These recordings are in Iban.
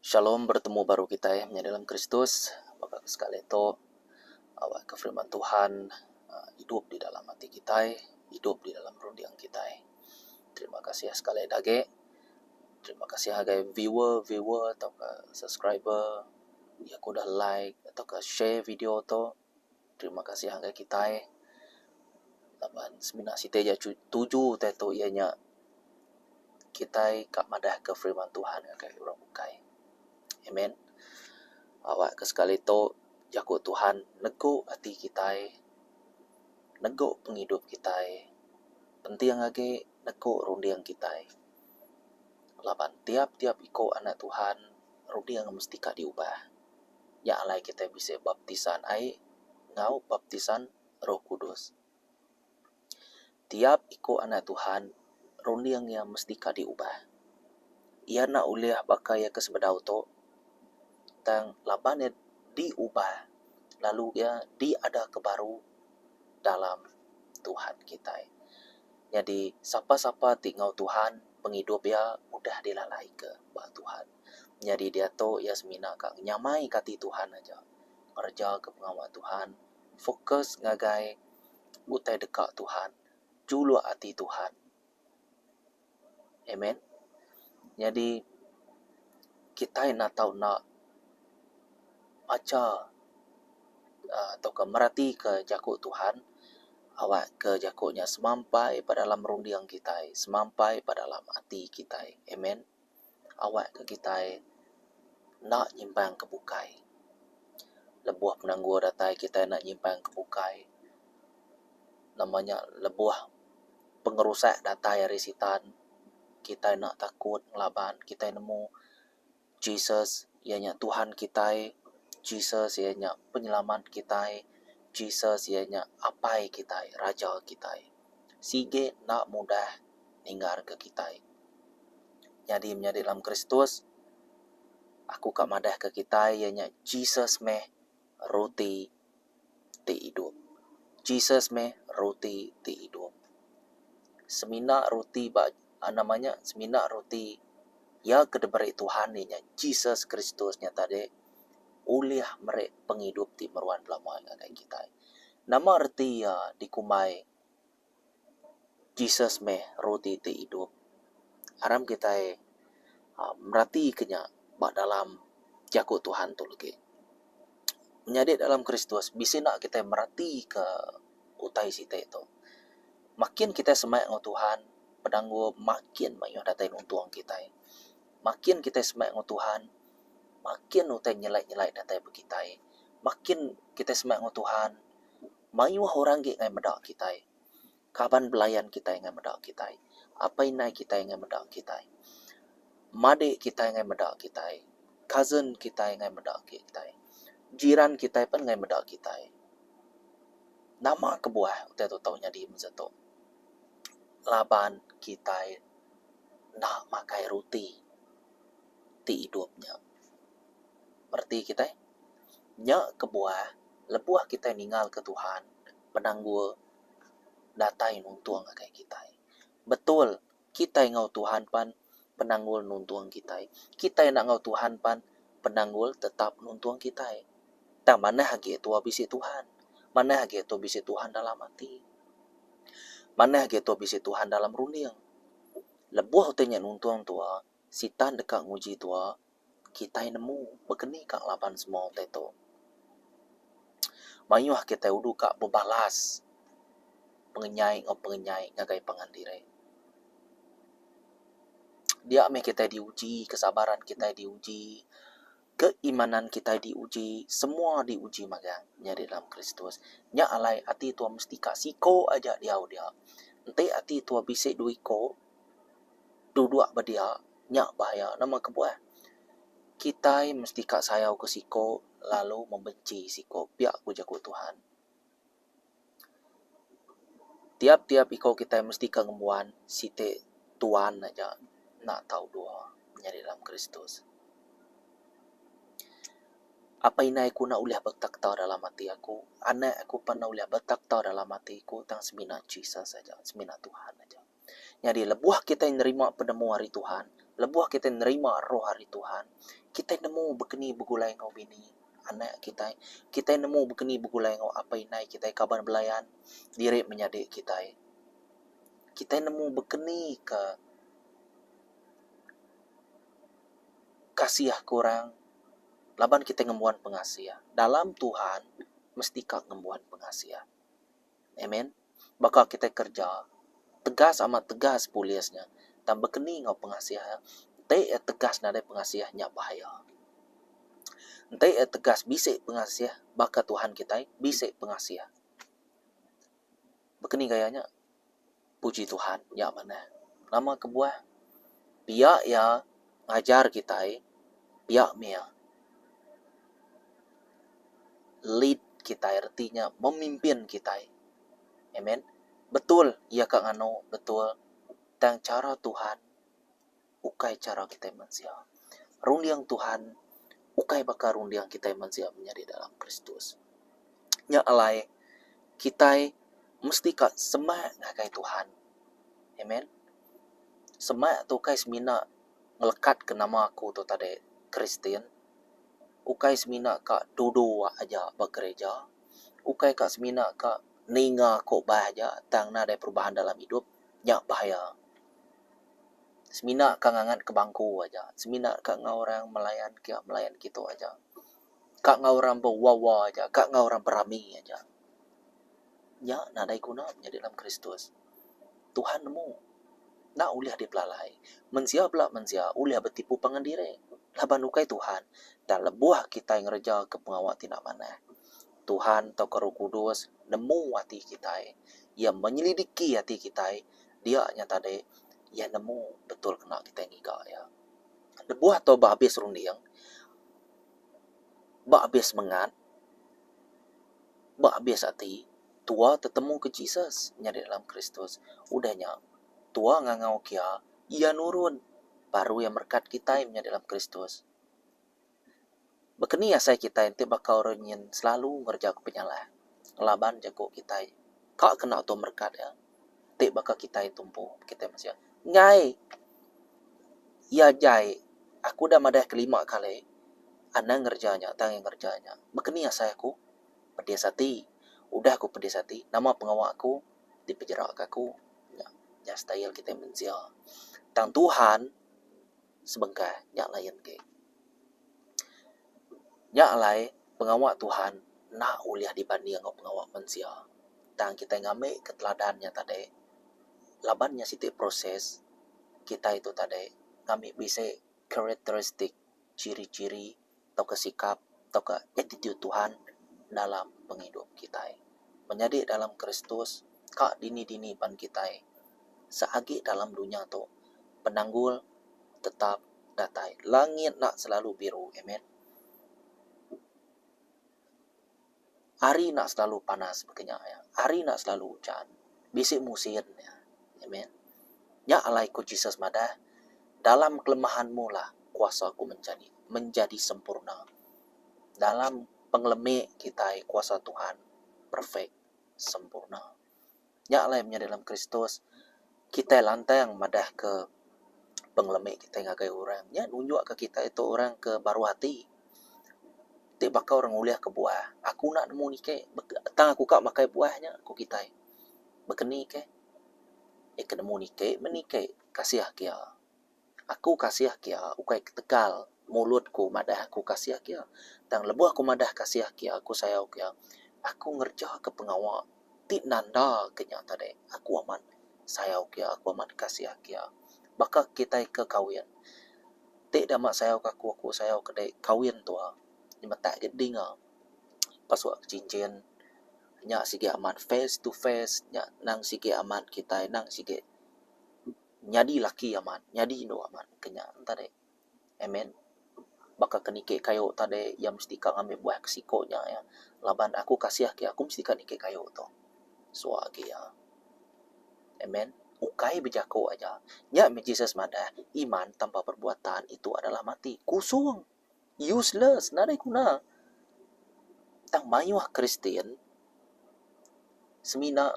Shalom bertemu baru kitai menyadi dalam Kristus baka ke sekali tu awak ke firman Tuhan uhh idup di dalam ati kitai idup di dalam runding kitai. Terima kasih sekali da agi terima kasih ngagai viewer viewer tauka subscriber iya ke udah like tauka share video tu. Terima kasih ngagai kitai laban semina siti aja tuju utai tu iya nya kitai ka madah ka firman Tuhan ngagai orang bukai. Amen. Awak ke sekali tu jaku Tuhan negu ati kitai negu pengidup kitai penting agi negu runding kitai laban tiap tiap iku anak Tuhan runding mesti ka diubah. Nya alai kitai bisi baptisan ai enggau baptisan Roh Kudus. Tiap iku anak Tuhan runding iya mesti ka diubah. Iya enda ulih baka iya ke sebedau tu tang laban iya diubah lalu iya diadaka baru dalam Tuhan kitai. Nyadi sapa-sapa ti enggau Tuhan pengidup iya udah dilalaika ba Tuhan. Nyadi diatu iya semina ka nyamai ka ati Tuhan aja ngereja ka pengawa Tuhan fokus ngagai utai deka Tuhan juluk ati Tuhan. Amen. Nyadi kitai enda tau enda macha uhh tauka meratika jaku Tuhan awak ke jaku nya semampai ba dalam runding kitai semampai ba dalam ati kitai. Amen. Awak ke kitai enda nyimpang ke bukai. Lebuh penanggul datai kitai enda nyimpang ke bukai. Nama nya lebuh pengerusak datai ari sitan kitai enda takut ngelaban kitai nemu Jesus iya nya Tuhan kitai, Jesus iya nya penyelamat kitai, Jesus iya nya apai kitai, raja kitai. Sigi enda mudah ninggarka kitai. Nyadi menyadi dalam Kristus, aku ka madahka kitai iya nya Jesus meh roti ti idup. Jesus meh roti ti idup. Semina roti ba nama nya semina roti iya ke diberi Tuhan iya nya Jesus Kristus nya tadi ulih meri pengidup ti meruan belama ngagai kitai. Nama reti iya dikumbai Jesus meh roti ti idup. Aram kitai uhh meratika nya ba dalam jaku Tuhan tu legi. Nyadi dalam Kristus bisi enda kitai meratika utai siti tu. Makin kitai semak enggau Tuhan penanggul makin mayuh datai nuntung kitai. Makin kitai semak enggau Tuhan makin utai nyelai-nyelai datai ba kitai. Makin kitai semak enggau Tuhan Mayuh orang agi ngagai meda kitai. Kaban belayan kitai ngagai meda kitai. Apai indai kitai ngagai meda kitai. Madik kitai ngagai meda kitai. Cousin kitai ngagai meda kitai. Jiran kitai pun ngagai meda kitai. Nama kebuah utai tu tau nyadi masa tu? Laban kitai enda makai ruti ti idup nya. Reti kitai, nya kebuah lebuh kitai ninggalka Tuhan, penanggul datai nuntung ngagai kitai. Betul, kitai enggau Tuhan pan penanggul nuntung kitai. Kitai enda enggau Tuhan pan penanggul tetap nuntung kitai. Tang manah agi tuah bisi Tuhan. Manah agi tuah bisi Tuhan dalam ati. Manah agi tuah bisi Tuhan dalam runding. Lebuh utai nya nuntung tuah, Sitan deka nguji tuah. Kitai nemu bekeni ka ngelaban semua utai tu. Mayuh kitai udu ka bebalas pengenyai enggau pengenyai ngagai pangan diri. Dia meh kitai diuji kesabaran kitai diuji, keimanan kitai diuji, semua diuji magang nyadi dalam Kristus. Nya alai ati tuwa mesti ka siko aja diau dia. Enti ati tuwa bisi dua iko duduk ba dia nya bahaya. Nama kebuah? Kitai mesti ka sayau ke siko lalu membenci siko pia ku jaku Tuhan. Tiap-tiap iko kitai mesti ka ngembuan siti tuan aja enda tau dua nyadi dalam Kristus. Apai indai aku enda ulih betakhta dalam ati aku, anak aku pun enda ulih betakhta dalam ati aku tang semina Jesus aja, semina Tuhan aja. Nyadi lebuh kitai nerima penemu ari Tuhan. Lebuh kitai nerima roh ari Tuhan, kitai nemu bekeni begulai enggau bini, anak kitai. Kitai nemu bekeni begulai enggau apai indai kitai, kaban belayan, diri menyadi kitai. Kitai nemu bekeni ka kasih ke orang laban kitai ngembuan pengasih. Dalam Tuhan mesti ka ngembuan pengasih. Amen. Baka kitai kerja, tegas amat tegas polis nya tang bekeni enggau pengasih iya. Enti iya tegas nadai pengasih nya bahaya. Enti iya tegas bisi pengasih baka Tuhan kitai bisi pengasih. Bekeni gaya nya puji Tuhan nya manah. Nama kebuah pia iya ngajar kitai pia mih iya. Lead kitai reti nya memimpin kitai. Amen. Betul iya ka nganu betul tang chara Tuhan ukai chara kitai mensia. Runding Tuhan ukai baka runding kitai mensia menyadi dalam Kristus. Nya alai kitai mesti ka semak ngagai Tuhan. Amen. Semak tu ukai semina ngelekat ke nama aku tu tadi Kristian. Ukai semina ka duduk aja ba gereja. Ukai ka semina ka ninga khotbah aja tang nadai perubahan dalam idup nya bahaya. Semina ka ngangat ke bangku aja. Semina ka enggau orang melayan kiya melayan kitu aja. Ka enggau orang bewa-wa aja, ka enggau orang berami aja. Nya nadai guna menyadi dalam Kristus. Tuhan nemu enda ulih dipelalai. Mensia bela mensia ulih betipu pangan diri laban ukai Tuhan. Tang lebuh kitai ngereja ke pengawa ti enda manah, Tuhan tauka Roh Kudus nemu ati kitai. Iya menyelidiki ati kitai dia nya tadi iya nemu betul kena kitai ngiga iya. Lebuh tau ba abis runding, ba abis semengat, ba abis ati tua tetemu ke Jesus nyadi dalam Kristus. Udah nya tua ngangau ke iya, iya nurun baru iya merekat kitai menyadi dalam Kristus. Baka ni asai kitai enti baka orang nyin selalu ngereja ke penyalah ngelaban jaku kitai ka kena tu merekat iya ti baka kitai tu empu kitai mensia. Enggai iya jai aku udah madah ke lima kali anang ngereja nya tang iya ngereja nya. Baka ni asai aku pedis ati udah aku pedis ati nama pengawa aku dipejera ka aku nya nya style kitai mensia. Tang Tuhan sebengkah nya lain agi. Nya alai pengawa Tuhan enda ulih dibanding enggau pengawa mensia. Tang kitai ngambi ke teladan nya tadi laban nya siti proses kitai tu tadi ngambi bisi karakteristik ciri-ciri tauka sikap tauka attitude Tuhan dalam pengidup kitai. Menyadi dalam Kristus ka dini-dini ban kitai seagi dalam dunya tu penanggul tetap datai. Langit enda selalu biru. Amen. Hari enda selalu panas baka nya iya. Hari enda selalu ujan. Bisi musin iya. Amen. Nya alai ku Jesus madah, dalam kelemahanmu lah kuasa ku menjadi menjadi sempurna. Dalam pengelemi kitai kuasa Tuhan perfect, sempurna. Nya alai menyadi dalam Kristus, kitai lantang madahka pengelemi kitai ngagai orang. Nya nunjukka kitai tu orang ke baruh ati. Ti baka orang ngulihka buah, aku enda nemu niki tang aku ka makai buah nya ku kitai. Baka ni keh? Eh ke nemu niki meh niki kasih ke iya. Aku kasih ke iya ukai ketegal mulut ku madah aku kasih ke iya. Tang lebuh aku madah kasih ke iya aku sayau ke iya, aku ngereja ke pengawa ti nanda ke nya tadi aku amat sayau ke iya aku amat kasih ke iya. Baka kitai ke kawin ti da amat sayau ke aku aku sayau ke dek kawin tuwa nyemetak agi dinga pasuk cincin nya sigi amat face to face nya nang sigi amat kitai nang sigi. Nyadi laki amat, nyadi indu amat ke nya tadi. Amen. Baka ke niki kayu tadi iya mesti ka ngambi buah ke siko nya iya laban aku kasih ke aku mesti ka niki kayu tu. Suwa agi iya. Amen. Ukai bejaku aja. Nya meh Jesus madah iman tanpa perbuatan itu adalah mati. Kusung. Useless. Nadai guna. Tang mayuh Kristian semina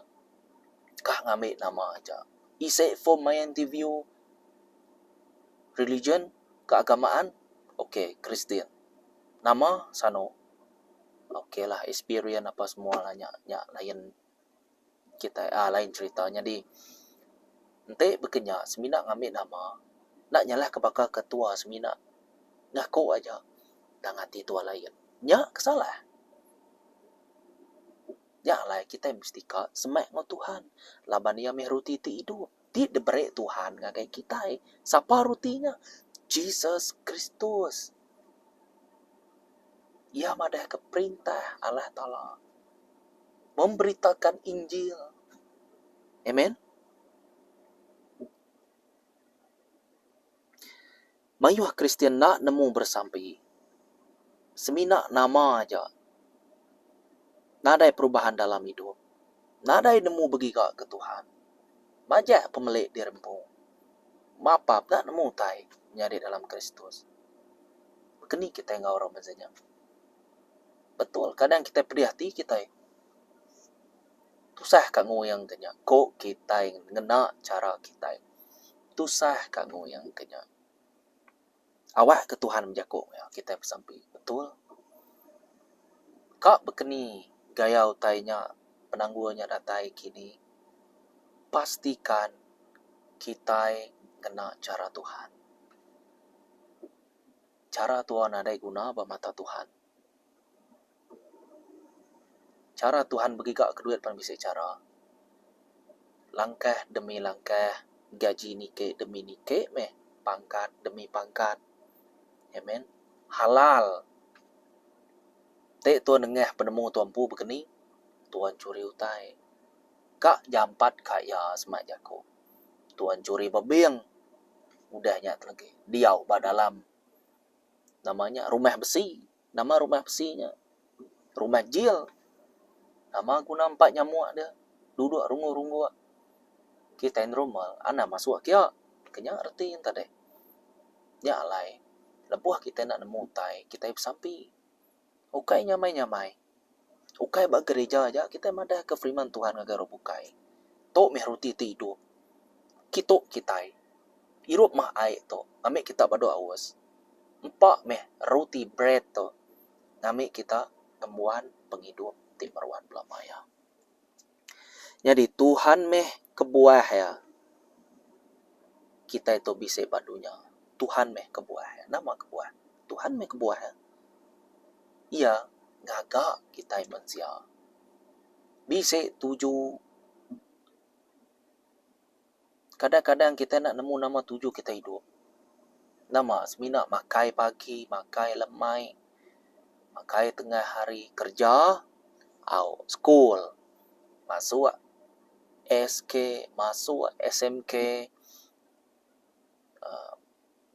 kah ngambi nama aja. Isi form maya interview. Religion, keagamaan, ok Kristian. Nama sanu ok lah experience apa semua lah nya nya lain kitai aaa lain cerita nyadi enti baka nya semina ngambi nama enda nyalah ke baka ketua semina ngaku aja tang ati tua lain. Nya ke salah. Nya alai kitai mesti ka semak enggau Tuhan laban iya mih ruti ti idup ti diberi Tuhan ngagai kitai. Sapa ruti nya? Jesus Kristus. Iya madahka perintah Allah Taala memberitakan Injil. Amen. Mayuh Kristian enda nemu beresampi. Semina nama aja. Nadai perubahan dalam idup. Nadai nemu begiga ke Tuhan. Majak pemeli diri empu. Mapap enda nemu utai nyadi dalam Kristus. Baka ni kitai enggau orang bansa nya? Betul, kadang kitai pedih ati kitai. Tusah ka nguyang ke nya. Ko kitai ngena chara kitai. Tusah ka nguyang ke nya. Awak ke Tuhan bejaku iya kitai besampi. Betul. Ka bekeni gaya utai nya penanggul nya datai kini pastikan kitai ngena chara Tuhan. Chara tuan nadai guna ba mata Tuhan. Chara Tuhan begiga ke duit pan bisi chara. Langkah demi langkah, gaji niki demi niki meh, pangkat demi pangkat. Amen. Halal. Ti tuan nengah penemu tuan empu bekeni, tuan churi utai. Ka jampat ka iya semak jaku. Tuan churi bebing. Udah nya lagi diau ba dalam nama nya rumah besi. Nama rumah besi nya? Rumah jil. Nama guna empa nyamuk deh duduk runguh-runguh. Kitai normal anang masuk kia. Ke nya reti enta deh. Nya alai lebuh kitai enda nemu utai kitai besampi. Ukai nyamai-nyamai. Ukai ba gereja aja kitai madah ke firman Tuhan ngagai orang bukai. Tu meh ruti ti idup. Kitu kitai. Irup meh ai tu ngambi kita badu aus. Empa meh ruti bread tu ngambi kita ngembuan pengidup ti meruan belama iya. Nyadi Tuhan meh kebuah iya kitai tu bisi ba dunya. Tuhan meh kebuah iya. Nama kebuah? Tuhan meh kebuah iya. Iya ngaga kitai mensia. Bisi tuju. Kadang-kadang kitai enda nemu nama tuju kitai idup. Nama semina makai pagi, makai lemai, makai tengah hari, kerja au school masuk SK, masuk SMK uhh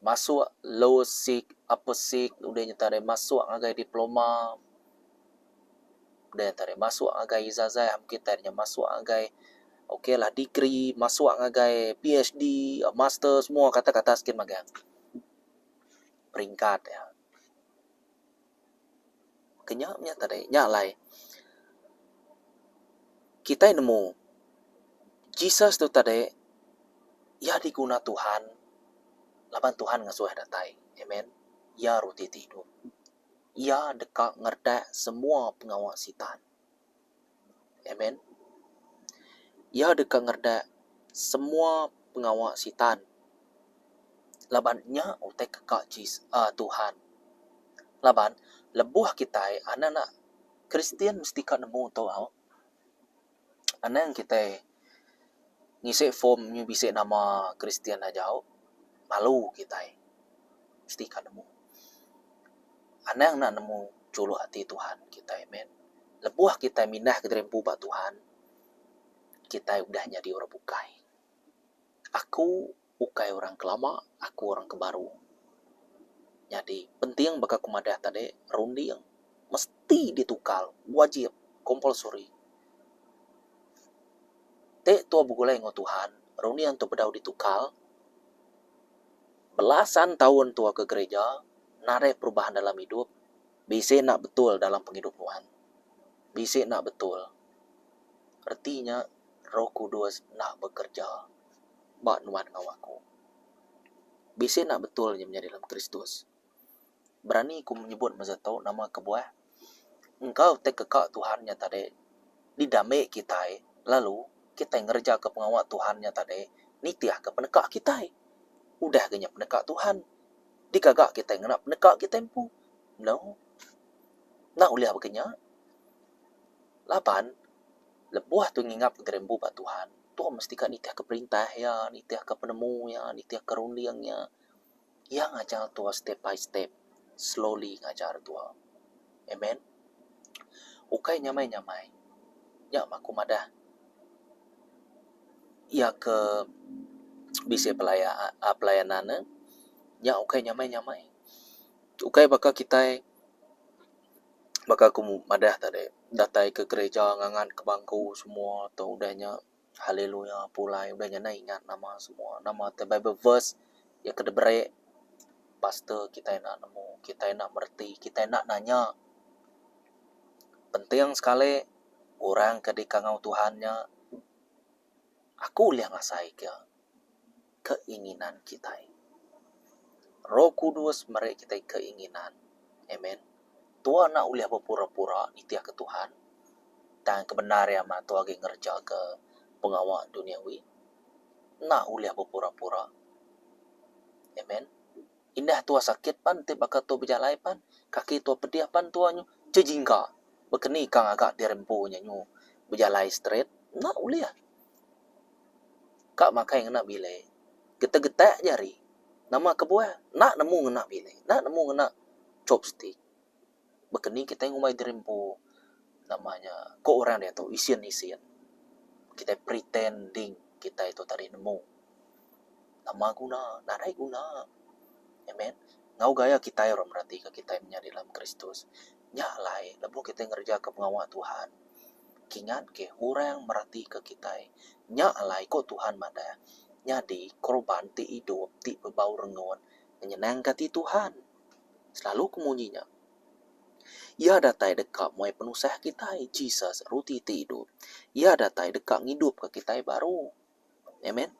masuk lower six, upper six udah nya tadi masuk ngagai diploma udah nya tadi masuk ngagai ijazah kitai nya masuk ngagai ok lah degree masuk ngagai PhD master semua kata kata skin magang peringkat iya. Ke nya mih tadi nya alai kitai nemu Jesus tu tadi iya diguna Tuhan laban Tuhan ngasuh datai amen iya ruti ti idup iya deka ngeredak semua pengawa sitan. Amen. Iya deka ngeredak semua pengawa sitan laban nya utai keka Jesus uhh Tuhan. Laban lebuh kitai anak anak Kristian mesti ka nemu tu au. Anang kitai ngisi form nyu bisi nama Kristian aja au malu kitai mesti ka nemu. Anang enda nemu juluk ati Tuhan kitai amen. Lebuh kitai mindah ke diri empu ba Tuhan, kitai udah nyadi orang bukai. Aku ukai orang ke lama, aku orang ke baru. Nyadi penting baka ku madah tadi runding mesti ditukar wajib compulsory. Ti tua begulai enggau Tuhan, runding tu bedau ditukar. Belasan taun tua ke gereja nadai perubahan dalam idup bisi enda betul dalam pengidup nuan. Bisi enda betul. Reti nya Roh Kudus enda bekereja ba nuan enggau aku. Bisi enda betul nya menyadi dalam Kristus. Berani ku menyebut masa tu nama kebuah engka utai keka Tuhan nya tadi didambi kitai lalu kitai ngereja ke pengawa Tuhan nya tadi nitih ke peneka kitai. Udah ga nya peneka Tuhan digaga kitai ngena peneka kitai empu. No. Enda ulih baka nya. Laban lebuh tu ngingap diri empu ba Tuhan, tu mesti ka nitih ke perintah iya, nitih ke penemu iya, nitih ke runding iya. Iya ngajar tua step by step, slowly ngajar tua. Amen. Ukai nyamai-nyamai. Nya mah aku madah iya ke bisi pelaya pelayanan ne nya ukai nyamai-nyamai. Ukai baka kitai baka ku madah tadi datai ke gereja ngangat ke bangku semua tu udah nya haleluya pulai udah nya nai ingat nama semua nama te bible verse iya ke diberi pastor kitai enda nemu kitai enda mereti kitai enda nanya. Penting sekali orang ke dikangau Tuhan nya aku ulih ngasai ke. Keinginan kitai. Roh Kudus meri kitai keinginan. Amen. Tua enda ulih bepura-pura nitihka Tuhan. Tang ke bendar iya mah tua agi ngereja ke pengawa duniawi. Enda ulih bepura-pura. Amen. Indah tua sakit pan ti baka tua bejalai pan, kaki tua pedih pan tua nyu jejingka. Baka ni ka ngaga diri empu nya nyu bejalai straight. Enda ulih. Ka makai ngena bilek getek getek jari nama kebuah enda nemu ngena bilek enda nemu ngena chopstick. Baka ni kitai ngumbai diri empu nama nya ko orang diatu isin isin kitai pretending kitai tu tadi nemu. Nama guna nadai guna amen enggau gaya kitai orang meratika kitai menyadi dalam Kristus. Nya alai lebuh kitai ngereja ke pengawa Tuhan. Kingat ke orang meratika kitai. Nya alai ku Tuhan madah, nyadi korban ti idup ti bebau rengut ngenyenangka ati Tuhan. Selalu ku munyi nya. Iya datai deka muai penusah kitai, Jesus, ruti ti idup. Iya datai deka ngidupka kitai baru. Amen.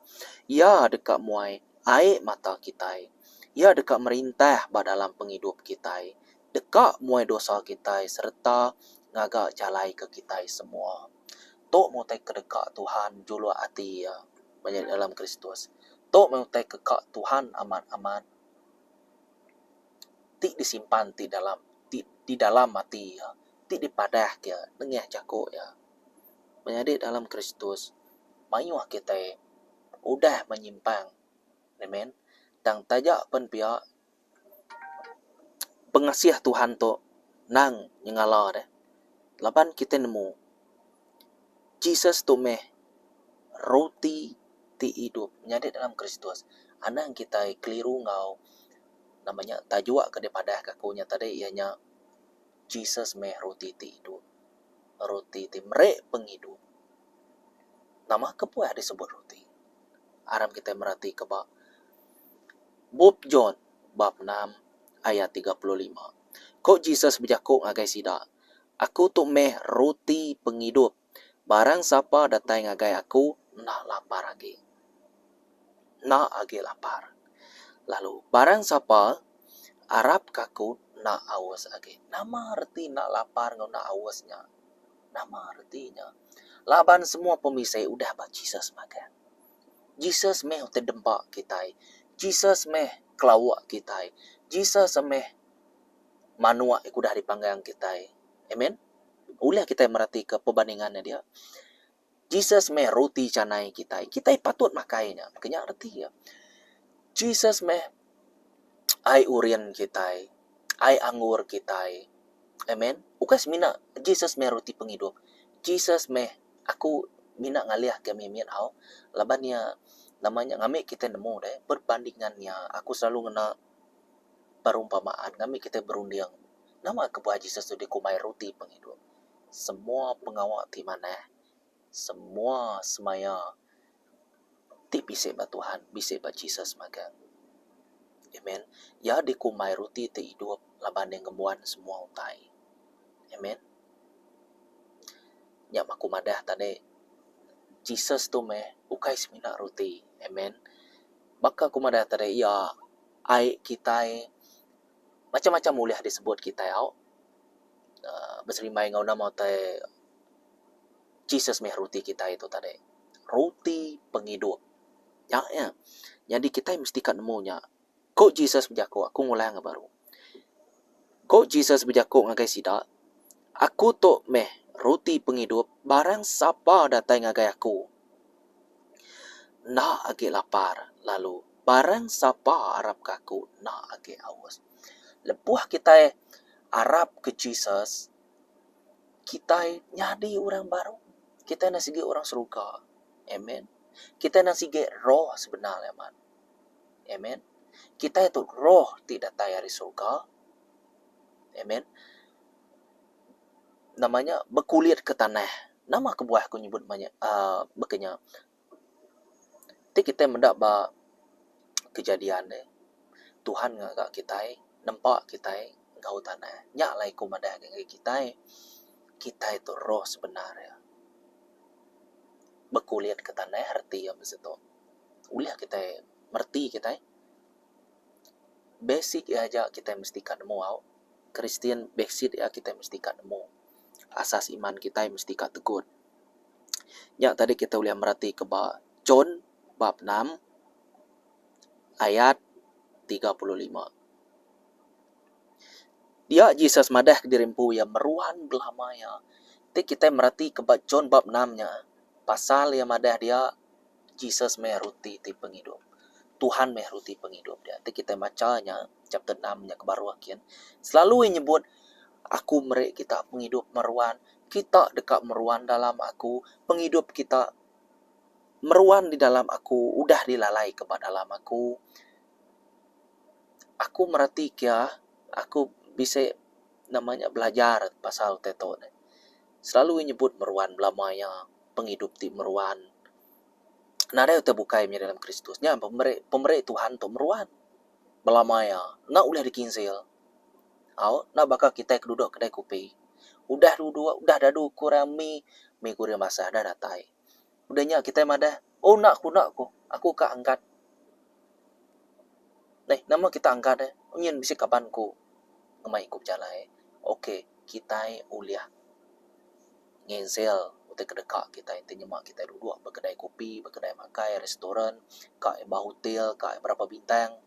Iya deka muai ai mata kitai. Iya deka merintah ba dalam pengidup kitai. Deka muai dosa kitai sereta ngaga jalai ke kitai semua. Tu meh utai ke deka Tuhan juluk ati iya menyadi dalam Kristus. Tu meh utai ke ka Tuhan amat-amat ti disimpan ti dalam ti di dalam ati iya ti dipadah ke nengah jaku iya. Menyadi dalam Kristus mayuh kitai udah menyimpang. Amen. Tang taja pen pia pengasih Tuhan tu endang nyengala deh. Laban kitai nemu Jesus tu meh roti ti idup nyadi dalam Kristus. Anang kitai keliru enggau nama nya tajuk ke dipadah ka aku nya tadi iya nya Jesus meh roti ti idup. Roti ti meri pengidup. Nama kebuah disebut roti? Aram kitai meratika ba Bup John bab enam ayat 35. Ku Jesus bejaku ngagai sida, Aku tu meh roti pengidup. Barang sapa datai ngagai aku enda lapar agi. Enda agi lapar. Lalu barang sapa arapka aku enda aus agi. Nama reti enda lapar enggau enda aus nya? Nama reti nya? Laban semua pemisi udah ba Jesus magang. Jesus meh utai dempa kitai. Jesus meh kelawa kitai. Jesus meh manuk ke udah dipanggang kitai. Amen. Ulih kitai meratika perbandingan nya dia. Jesus meh roti canai kitai. Kitai patut makai nya. Ke nya reti iya. Jesus meh ai urin kitai, ai anggur kitai. Amen. Ukai semina Jesus meh roti pengidup. Jesus meh aku mina ngalih ke mimit au laban iya nama nya ngambi kitai nemu deh perbandingan iya aku selalu ngena perumpamaan ngambi kitai berunding nama kebuah Jesus tu dikumbai roti pengidup. Semua pengawa ti manah semua semaya ti bisi ba Tuhan bisi ba Jesus magang. Amen. Iya dikumbai ruti ti idup laban iya ngembuan semua utai. Amen. Nya mah aku madah tadi Jesus tu meh ukai semina ruti. Amen. Baka aku madah tadi iya. Ai kitai macam-macam ulih disebut kitai au uhh beserimbai enggau nama utai Jesus meh ruti kitai tu tadi. Ruti pengidup. Nya iya. Nyadi kitai mesti ka nemu nya. Ku Jesus bejaku, aku ngulang baru. Ku Jesus bejaku ngagai sida, Aku tu meh ruti pengidup barang sapa datai ngagai aku. Enda agi lapar lalu barang sapa arapka aku enda agi aus. Lebuh kitai arapka Jesus, kitai nyadi orang baru. Kitai enda sigi orang seruga. Amen. Kitai enda sigi roh sebenar amat. Amen. Kitai tu roh ti datai ari surga. Amen. Nama nya bekulit ke tanah. Nama kebuah aku nyebut manya uhh baka nya. Ti kitai meda ba kejadian ne Tuhan ngaga kitai nempa kitai enggau tanah. Nya alai ku madah ngagai kitai, kitai tu roh sebenar iya. Bekulit ke tanah reti iya mesti tu. Ulih kitai mereti kitai. Basic iya aja kitai mesti ka nemu au. Kristian basic iya kitai mesti ka nemu. Asas iman kitai mesti ka tegut. Nya tadi kitai ulih mereti ke ba John bab enam ayat 35. Dia Jesus madah kediri empu iya meruan belama iya. Ti kitai mereti ke ba John bab enam nya pasal iya madah dia Jesus meh ruti ti pengidup. Tuhan meh ruti pengidup dia. Ti kitai macha nya chapter enam nya ke baruh kin selalu iya nyebut aku meri kita pengidup meruan, kita deka meruan dalam aku, pengidup kita meruan di dalam aku udah dilalai ke ba dalam aku. Aku mereti kia aku bisi nama nya belajar pasal utai tu ne. Selalu iya nyebut meruan belama iya. Pengidup ti meruan. Nadai utai bukai mih dalam Kristus. Nya pemeri pemeri Tuhan tu meruan belama iya. Enda ulih dikinsil. Au enda baka kitai ke duduk kedai kopi. Udah duduk, udah dadu ku orang mi, mi guring basah dah datai. Udah nya kitai madah, oh enda ku enda ku, aku ka angkat. Neh nama kita angkat eh, nyin bisi kaban ku ngemai ku bejalai. Ok kitai ulih. Nginsil utai ke deka kitai enti nyema kitai duduk ba kedai kopi, ba kedai makai, restoran, ka ba hotel, ka berapa bintang.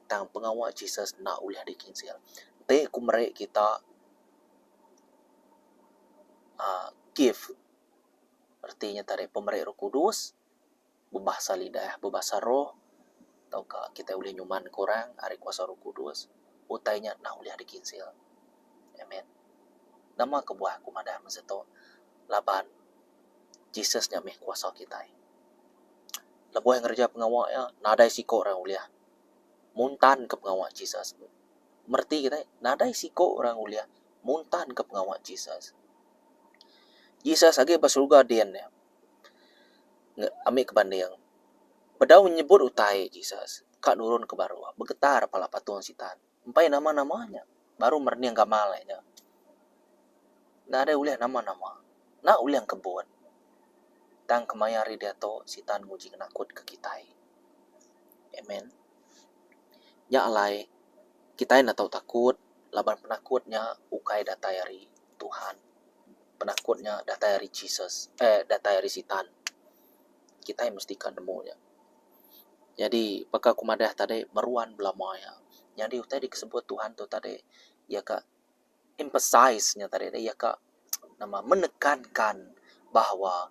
Tang pengawa Jesus enda ulih dikinsil. Enti ku meri kita uhh gift reti nya tadi pemeri roh kudus. Bebahasa lidah, bebahasa roh tauka kitai ulih nyuman ke orang ari kuasa roh kudus, utai nya enda ulih dikinsil. Amen. Nama kebuah aku madah mesti tu? Laban Jesus nya mih kuasa kitai. Lebuh iya ngereja pengawa iya, nadai siko orang ulih muntanka pengawa Jesus. Mereti kitai, nadai siko orang ulih muntanka pengawa Jesus. Jesus agi ba surga din iya. Ami ke banding, bedau nyebut utai Jesus ka nurun ke baruh begetar pala patung sitan. Empai nama-nama nya baru merening gamal iya nya. Nadai ulih nama-nama, enda ulih engkebut. Tang kemaya hari diatu sitan nguji ngenakutka kitai. Amen. Nya alai kitai enda tau takut laban penakut nya ukai datai ari Tuhan. Penakut nya datai ari Jesus eh datai ari sitan. Kitai mesti ka nemu nya. Nyadi baka ku madah tadi meruan belama iya. Nyadi utai disebut Tuhan tu tadi iya ka emphasize nya tadi iya ka nama menekankan bahawa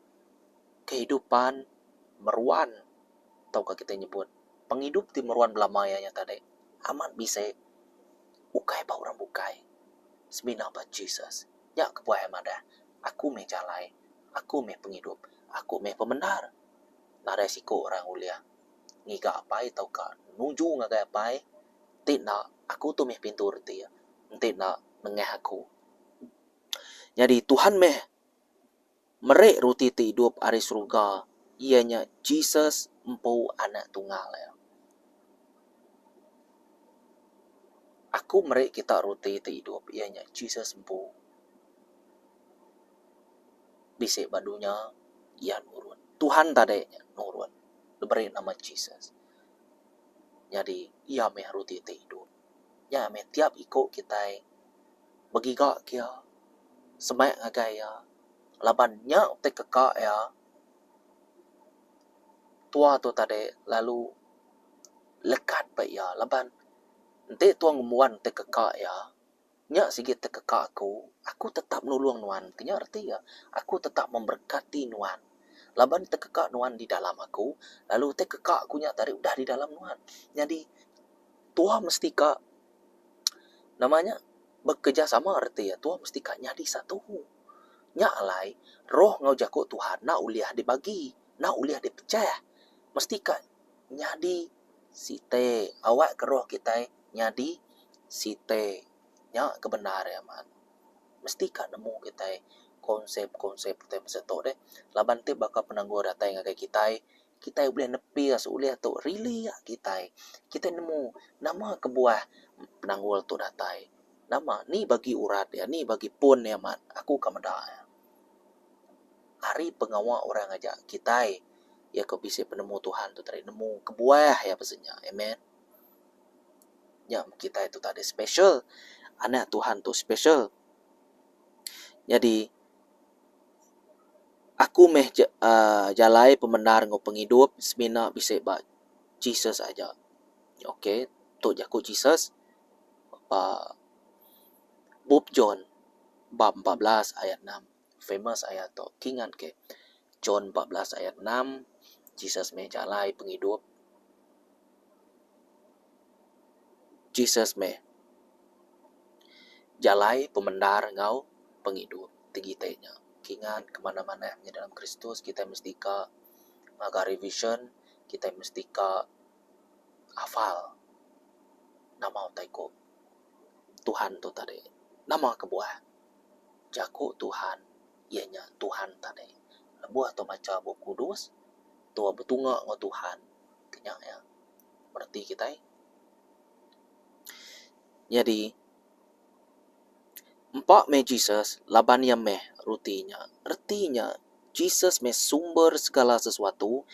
kehidupan meruan tauka kitai nyebut pengidup ti meruan belama iya nya tadi amat bisi ukai ba orang bukai semina ba Jesus. Nya kebuah iya madah, Aku meh jalai, Aku meh pengidup, Aku meh pemendar. Nadai siku orang ulih ngiga Apai tauka nuju ngagai Apai ti enda Aku tu meh pintu reti iya, enti enda nengah Aku. Nyadi Tuhan meh meri ruti ti idup ari seruga iya nya Jesus empu Anak Tunggal iya. Aku meri kita ruti ti idup iya nya Jesus empu bisi ba dunya iya nurun. Tuhan tadi nya nurun diberi nama Jesus. Nyadi iya meh ruti ti idup. Nya meh tiap iku kitai begiga ke iya, semak ngagai iya laban nya utai keka iya tua tu tadi lalu lekat ba iya laban enti tua ngembuan utai keka iya. Nya sigi tekeka aku, aku tetap nulung nuan. Ke nya reti iya, aku tetap memberkati nuan. Laban tekeka nuan di dalam aku, lalu tekeka aku nya tadi udah di dalam nuan. Nyadi, tuah mesti ka nama nya bekerjasama reti iya, tuah mesti ka nyadi satu. Nya alai, roh enggau jaku Tuhan enda ulih dibagi, enda ulih dipecah. Mesti ka nyadi siti awak ke roh kitai. Nyadi, siti nya ke bendar iya amat. Mesti ka nemu kitai konsep-konsep kitai masa tu deh. Laban ti baka penanggul datai ngagai kitai, kitai bulih nepis ulih tu rilik kitai. Kitai nemu nama kebuah penanggul tu datai. Nama ni bagi urat iya, ni bagi pun iya amat. Aku ka meda iya. Ari pengawa orang aja kitai iya ke bisi penemu Tuhan tu tadi nemu kebuah iya pesen nya. Amen. Nya kitai tu tadi special. Anak Tuhan tu special. Nyadi aku meh uhh jalai pemendar enggau pengidup semina bisi ba Jesus aja. Okay tu jaku Jesus ba bup John bab 14 ayat 6. Famous ayat tu. Kingat ke John 14 ayat 6 Jesus meh jalai pengidup. Jesus meh jalai pemendar enggau pengidup ti kitai nya. Kingat ke manah-manah nya dalam Kristus kitai mesti ka ngaga revision, kitai mesti ka hafal nama utai ku Tuhan tu tadi. Nama kebuah jaku Tuhan iya nya Tuhan tadi. Lebuh tu macha Bup Kudus, tu betunga enggau Tuhan. Ke nya iya mereti kitai. Nyadi empa meh Jesus laban iya meh ruti nya. Reti nya Jesus meh sumber segala sesuatu,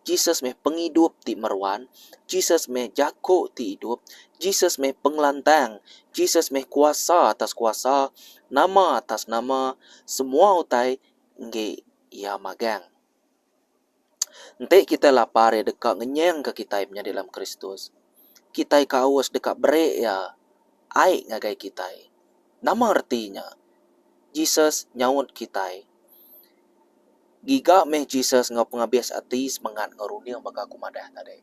Jesus meh pengidup ti meruan, Jesus meh jaku ti idup, Jesus meh pengelantang, Jesus meh kuasa atas kuasa, nama atas nama, semua utai enggi iya magang. Enti kitai lapar iya deka ngenyangka kitai menyadi dalam Kristus. Kitai ke aus deka beri iya ai ngagai kitai. Nama reti nya? Jesus nyaut kitai. Giga meh Jesus enggau pengabis ati semengat enggau runding baka aku madah tadi.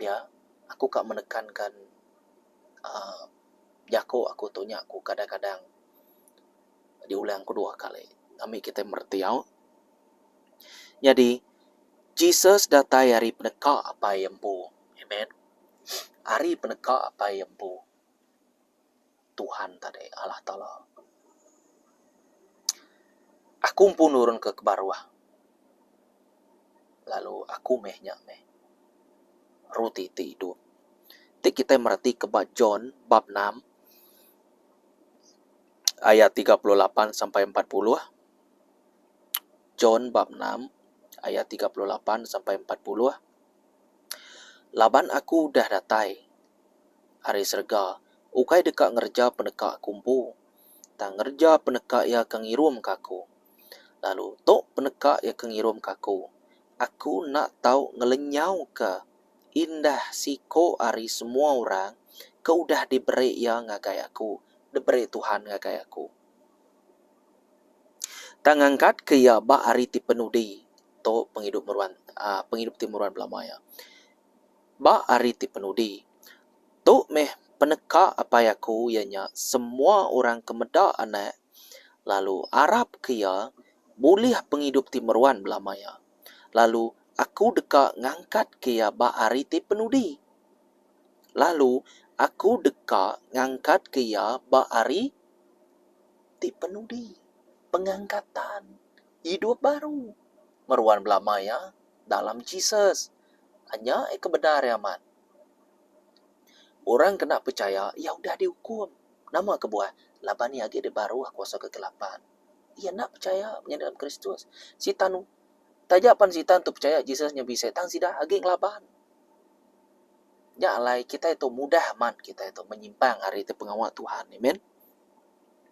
Pia, aku ka menekankan uhh jaku aku tu nya ku kadang-kadang diulang ku dua kali ngambi kitai mereti au. Nyadi, Jesus datai ari peneka Apai iya empu. Amen. Ari peneka Apai iya empu. Tuhan tadi, Allah Taala. Aku empu nurun ke kebaruh. Lalu aku meh nya meh. Ruti ti idup. Ti kitai mereti ke ba John bab 6 ayat 38 sampai 40. John bab enam ayat 38 sampai 40 Laban aku udah datai ari serega ukai deka ngereja peneka aku empu tang ngereja peneka iya ke ngirumka aku. Lalu tu peneka iya ke ngirumka aku, aku enda tau ngelenyauka indah siko ari semua orang ke udah diberi iya ngagai aku, diberi Tuhan ngagai aku. Tang ngangkatka iya ba hari ti penudi tu pengidup meruan uhh pengidup ti meruan belama iya. Ba hari ti penudi tu meh peneka apai aku iya nya semua orang ke meda anak lalu arapka iya bulih pengidup ti meruan belama iya. Lalu aku deka ngangkatka iya ba hari ti penudi. Lalu aku deka ngangkatka iya ba hari. Ti penudi, pengangkatan, idup baru, meruan belama iya dalam Jesus. Nya iya ke bendar iya amat. Orang ke enda pechaya iya udah diukum. Nama kebuah? Laban iya agi dibaruh kuasa kegelapan. Iya enda pechaya menyadi dalam Kristus. Sitan, taja pan sitan tu pechaya Jesus nya bisi tang sida agi ngelaban. Nya alai kitai tu mudah amat kitai tu menyimpang ari ti pengawa Tuhan. Amen.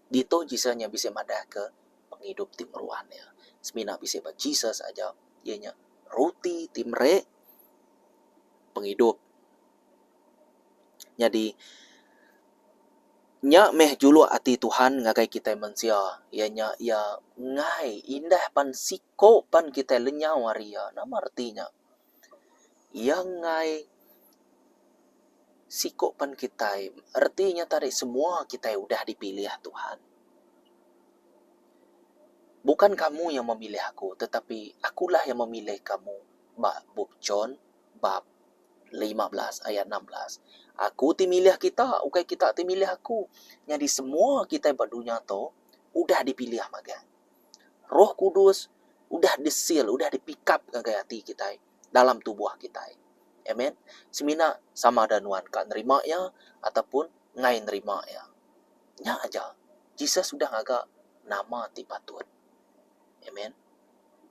Ditu Jesus nya bisi madahka pengidup ti meruan iya. Semina bisi ba Jesus aja iya nya ruti ti meri pengidup. Nyadi nya meh juluk ati Tuhan ngagai kitai mensia iya nya iya enggai indah pan siko pan kitai lenyau ari iya. Nama reti nya? Iya enggai siko pan kitai reti nya tadi semua kitai udah dipilih Tuhan. Bukan kamu yang memilih aku tetapi akulah yang memilih kamu ba bup John bab 15 ayat 16. Aku ti milih kita ukai kita ti milih aku. Nyadi semua kitai ba dunya tu udah dipilih magang. Roh Kudus udah disil, udah dipikap ngagai ati kitai dalam tubuh kitai. Amen. Semina sama ada nuan ka nerima iya ataupun enggai nerima iya. Nya aja. Jesus udah ngaga nama ti patut. Amen.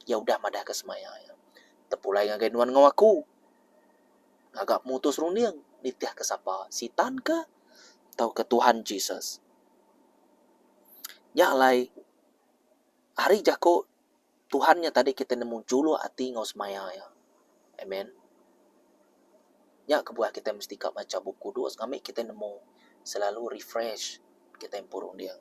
Iya udah madahka semaya iya. Tepulai ngagai nuan enggau aku. Ngaga pemutus runding nitihka sapa? Sitan ke tauka Tuhan Jesus? Nya alai ari jaku Tuhan nya tadi kitai nemu juluk ati enggau semaya iya. Amen. Nya kebuah kitai mesti ka macha Bup Kudus ngambi kitai nemu selalu refresh kitai empu runding.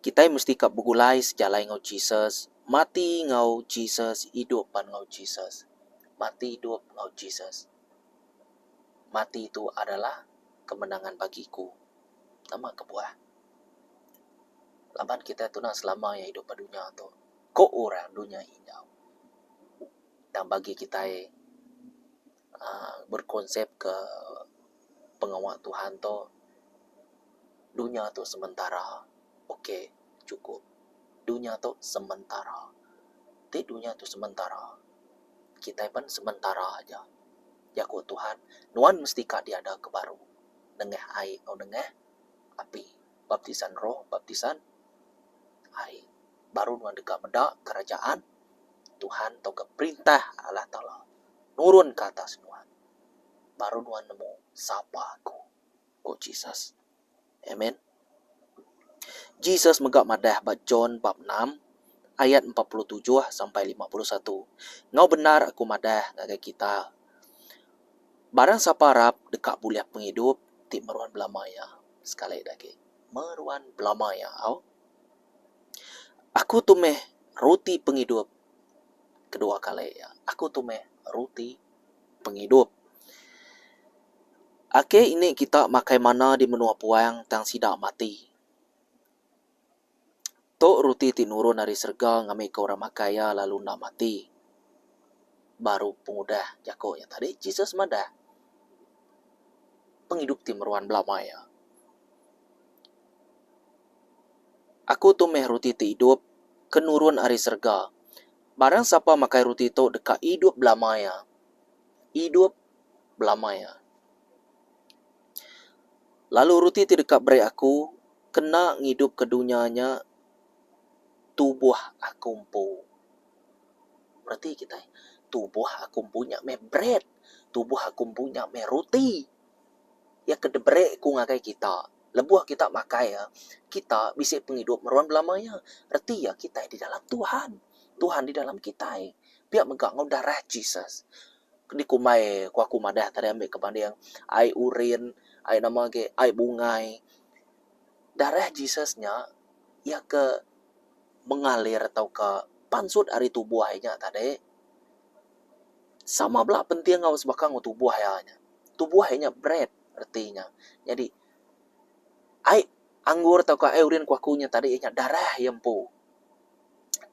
Kitai mesti ka begulai sejalai enggau Jesus, mati enggau Jesus, idup pan enggau Jesus. Mati idup enggau Jesus. Mati tu adalah kemenangan bagiku. Nama kebuah? Laban kitai tuna selama iya idup ba dunya tu. Ko orang dunya injau. Tang bagi kitai aaa berkonsep ke pengawa Tuhan tu dunya tu sementara ok chukup. Dunya tu sementara. Ti dunya tu sementara kitai pen sementara aja. Jaku Tuhan nuan mesti ka diada ke baru. Nengah ai enggau nengah api. Baptisan roh, baptisan ai. Baru nuan deka meda kerajaan Tuhan tauka perintah Allah Taala nurun ke atas nuan. Baru nuan nemu sapa aku, ku Jesus. Amen. Jesus mega madah ba John bab enam ayat 47 sampai 51. Enggau bendar aku madah ngagai kita, Barang sapa arap deka bulih pengidup ti meruan belama iya. Sekali da agi, meruan belama iya au. Aku tu meh ruti pengidup. Kedua kali iya, aku tu meh ruti pengidup. Ake ini kita makai manna di menua puang tang sida mati. Tu ruti ti nurun ari serega ngambika orang makai iya lalu enda mati. Baru pengudah jaku nya tadi, Jesus madah pengidup ti meruan belama iya. Aku tu meh ruti ti idup ke nurun ari serega. Barang sapa makai ruti tu deka idup belama iya. Idup belama iya. Lalu ruti ti deka beri aku kena ngidupka dunya nya tubuh aku empu. Reti kitai, tubuh aku empu nya meh bread, tubuh aku empu nya meh ruti. Iya ke diberi ku ngagai kita. Lebuh kita makai iya, kita bisi pengidup meruan belama iya. Reti iya kitai di dalam Tuhan. Tuhan di dalam kitai. Pia mega enggau darah Jesus. Dikumbai ku aku madah tadi ambi ke banding ai urin, ai nama agi, ai bungai. Darah Jesus nya iya ke mengalir tauka pansut ari tubuh iya nya tadi sama bela penting enggau sebaka enggau tubuh iya nya. Tubuh iya nya bread reti nya. Nyadi ai anggur tauka ai urin ku aku nya tadi iya nya darah iya empu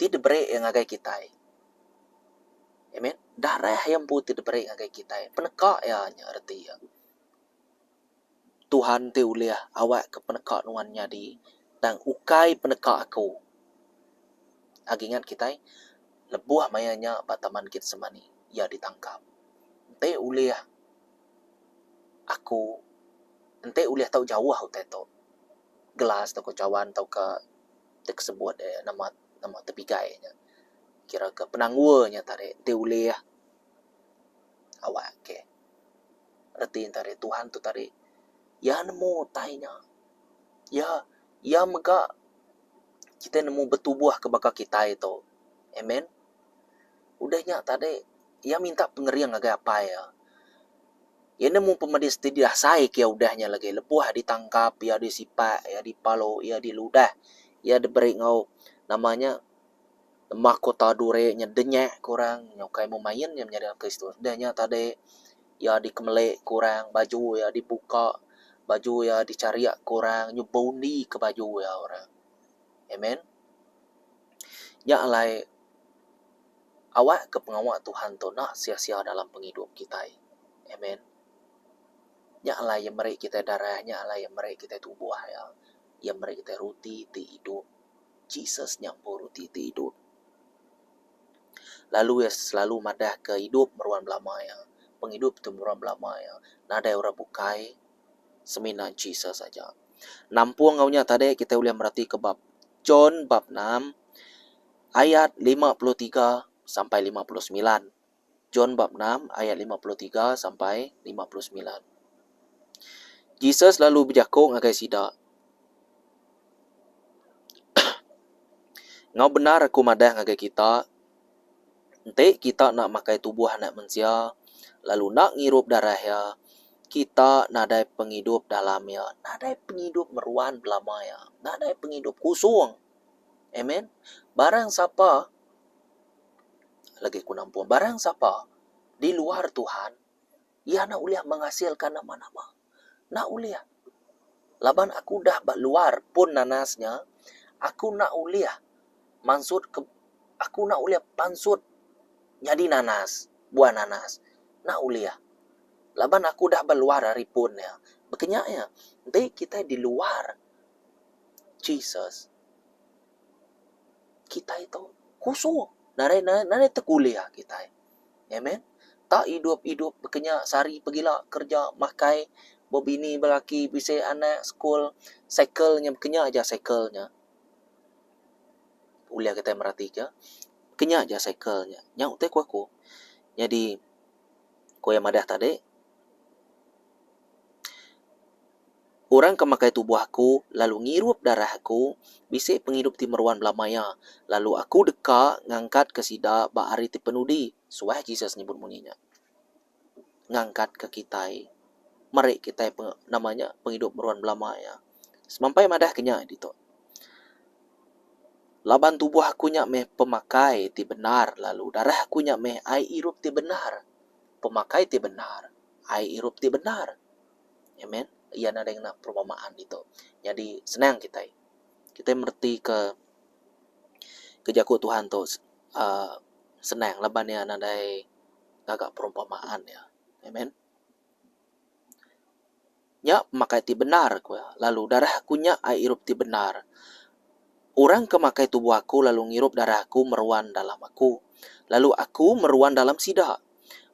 ti diberi iya ngagai kitai. Amen. Darah iya empu ti diberi ngagai kitai. Peneka iya nya reti iya. Tuhan ti ulih awakka peneka nuan nyadi tang ukai peneka aku. Agi ingat kitai lebuh maya nya ba Taman Getsemani iya ditangkap. Enti ulih aku enti ulih tau jauh utai tu gelas tauka cawan tauka ti kesebut eh nama nama tepigai nya. Kira ke penanggul nya tadi enti ulih awak ke. Reti nya tadi Tuhan tu tadi iya nemu utai nya. Iya iya mega kitai nemu betubuh ke baka kitai tu. Amen. Udah nya tadi iya minta pengering ngagai apai iya. Iya nemu pemedis ti diasai ke iya udah nya lagi lebuh ditangkap iya disipak iya dipalu iya diludah iya diberi enggau nama nya mahkota duri nya denyak ke orang nya ukai meh main nya menyadi dalam Kristus. Udah nya tadi iya dikemeli ke orang baju iya dibuka baju iya dicharik ke orang nyau beundi ke baju iya orang. Amen. Nya alai awak ke pengawa Tuhan tu enda sia-sia dalam pengidup kitai. Amen. Nya alai iya meri kitai darah, nya alai iya meri kitai tubuh iya. Iya meri kitai ruti ti idup. Jesus nya empu ruti ti idup. Lalu iya selalu madahka idup meruan belama iya, pengidup ti meruan belama iya nadai orang bukai semina Jesus aja. Nampung enggau nya tadi kitai ulih meratika bab John bab enam ayat 53 sampai 59. John bab enam ayat 53 sampai 59. Jesus lalu bejaku ngagai sida, Enggau bendar aku madah ngagai kita, enti kita enda makai tubuh Anak Mensia lalu enda ngirup darah iya, kita nadai pengidup dalam iya, nadai pengidup meruan belama iya, nadai pengidup kusung. Amen. Barang sapa lagi ku nampung, barang sapa di luar Tuhan, iya enda ulih menghasilkan nama-nama. Enda ulih. Laban aku udah ba luar pun nanas nya, aku enda ulih mansut ke aku enda ulih pansut nyadi nanas, buah nanas. Enda ulih. Laban aku udah ba luar ari pun iya. Baka nya iya, enti kitai di luar Jesus, kitai tu kusung nadai nadai tekulih kitai. Amen. Tak idup-idup bekenya sehari pegila kerja makai bebini belaki bisi anak sekul cycle nya bekenya aja cycle nya. Ulih kitai meratika bekenya aja cycle nya. Nya utai ku aku. Nyadi ku iya madah tadi Orang ke makai tubuh aku lalu ngirup darah aku bisi pengidup ti meruan belama iya, lalu aku deka ngangkatka sida ba hari ti penudi. Suah Jesus nyebut munyi nya. Ngangkatka kitai, meri kitai nama nya pengidup meruan belama iya. Semampai madahka nya ditu. Laban tubuh aku nya meh pemakai ti bendar lalu darah aku nya meh ai irup ti bendar. Pemakai ti bendar, ai irup ti bendar. Amen. Iya nadai ngena perumpamaan ditu. Nyadi senang kitai. Kitai mereti ke ke jaku Tuhan tu uhh senang laban iya nadai ngaga perumpamaan iya. Amen. Nya pemakai ti bendar ku iya lalu darah aku nya ai irup ti bendar. Orang ke makai tubuh aku lalu ngirup darah aku meruan dalam aku lalu aku meruan dalam sida.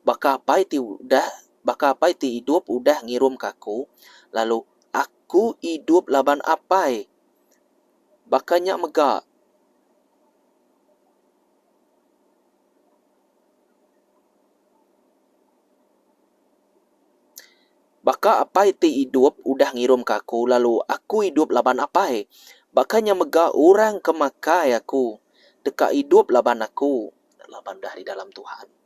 Baka apai ti udah baka apai ti idup udah ngirumka aku, lalu aku idup laban apai. Baka nya mega. Baka apai ti idup udah ngirumka aku, lalu aku idup laban apai. Baka nya mega orang ke makai aku deka idup laban aku. Laban udah di dalam Tuhan.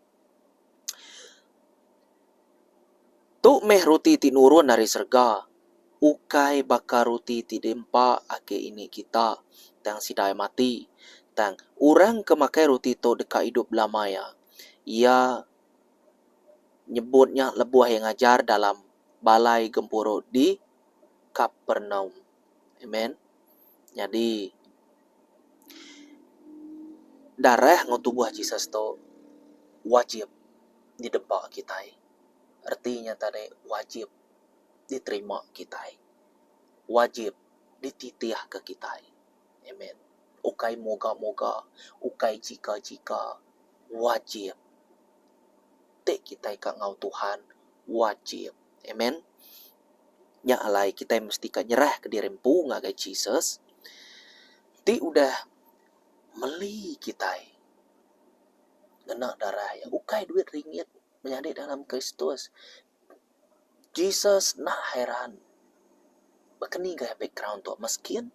Tu meh ruti ti nurun ari serega, ukai baka ruti ti diempa ake ini kita, tang sida iya mati. Tang, orang ke makai ruti tu deka idup belama iya. Iya nyebut nya lebuh iya ngajar dalam balai gempuru di Kapernaum. Amen. Nyadi, darah enggau tubuh Jesus tu wajib didempa kitai. Reti nya tadi wajib diterima kitai. Wajib dititihka kitai. Amen. Ukai moga-moga, ukai jika-jika, wajib. Ti kitai ka enggau Tuhan, wajib. Amen. Nya alai kitai mesti ka nyerahka diri empu ngagai Jesus ti udah meli kitai ngena darah iya ukai duit ringgit menyadi dalam Kristus. Jesus enda hairan baka ni gaya background tu meskin,